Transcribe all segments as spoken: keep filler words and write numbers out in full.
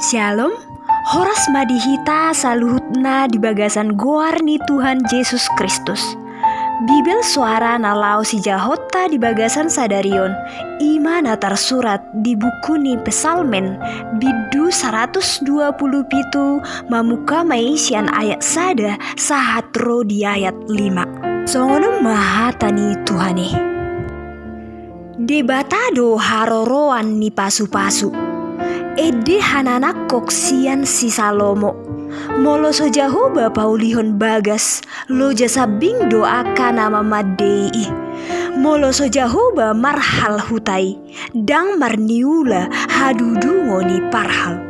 Syalom. Horas ma di hita saluhutna di bagasan goar ni Tuhan Jesus Kristus. Bibel soarana laho sijahonta di bagasan sadari on, i ma na tarsurat di buku ni Psalmen, bindu saratus dua pulu pitu, mamungka ma i sian ayat sada sahat ro di ayat lima. Songon on ma hata ni Tuhan i. Debata do haroroan ni pasupasu, ende hananakkok sian si Salomo. Molo so Jahowa paulihon bagas, loja sambing do angka na mamandei i. Molo so Jahowa marhal huta i, ndang marniula hadudungo ni parhal.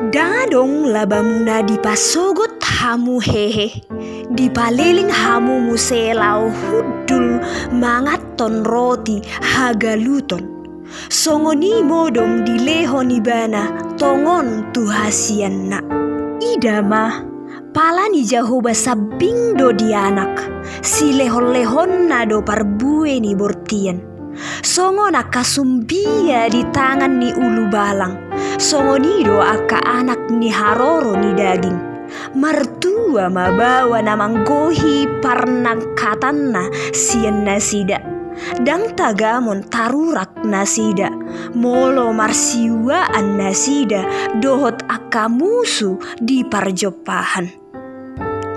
Ndang adong labamuna dipasogot hamu hehe, dipaleleng hamu muse laho hundul manganhon roti hagaluton. Songon i modom dilehon ibana tongon tu hasianna. Ida ma, pala ni Jahowa sambing do di anak, silehonlehonna do parbue ni bortian. Songon angka sumbia di tangan ni ulubalang, songon i do angka anak ni haroro ni daging. Martua ma baoa na manggohi parnangkatanna sian nasida. Ndang tagamon tarurak nasida, molo marsiuaan nasida dohot angka musu di parjompahan.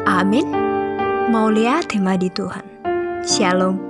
Amin. Mauliate ma di Tuhan. Syalom.